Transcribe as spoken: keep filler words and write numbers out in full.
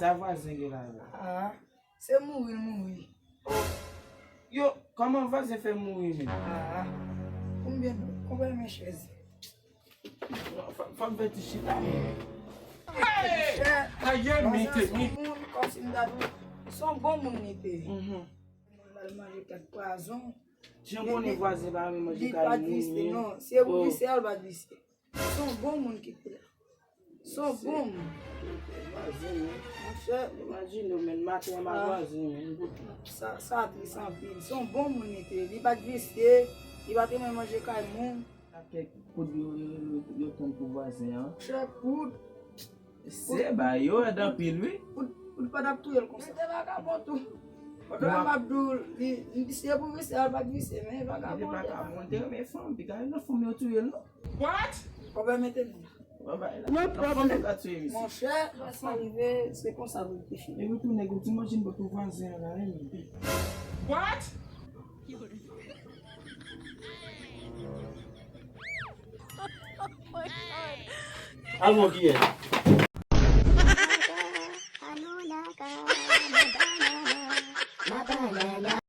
Sa vwazen gen la menm? Ah, se mouri l mouri. Yo, kòman vwazen fè mouri menm? Ah, konbyen, konbyen men chèz? Fò m fè ti chita. Hey! Aye, mi te mi. Moun kòmsi m ta di, se yon bon moun li te ye. Mhm. L al manje kèk pwazon. Jan konnen vwazen pa renmen manje kay moun. Li pa t visye, non. Se pou visye a, l pa t visye. Se yon bon moun ki te la. Se yon bon moun. Vwazen, wi. Monchè. Imajine w, men maten an, m a vwazen, men. Sa, sa tris anpil. Se yon bon moun li te ye. Li pa t visye, li pa t renmen manje kay moun. Ak kèk kout yo, yo, yo, yo tann pou vwazen an. Chè kout. Se ba yo rèd anpil, wi. Kout, kout pa t ap touye l konsa. Li te vakabon tou. Pandan m ap di w, li, li se pou visye, al pa t visye, men li vakabon. Li te vakabon, te renmen fanm, piga nan fanm yo touye l, non. What? Kòbè mete nou la. Kòbè la. Nan fanm yo ka touye misye. Monchè, sa rive, se konsa pou l te fini. Epi tou nèg yo ti manje n bò pou vwazen an la, wi. What? Al bon, Giyè.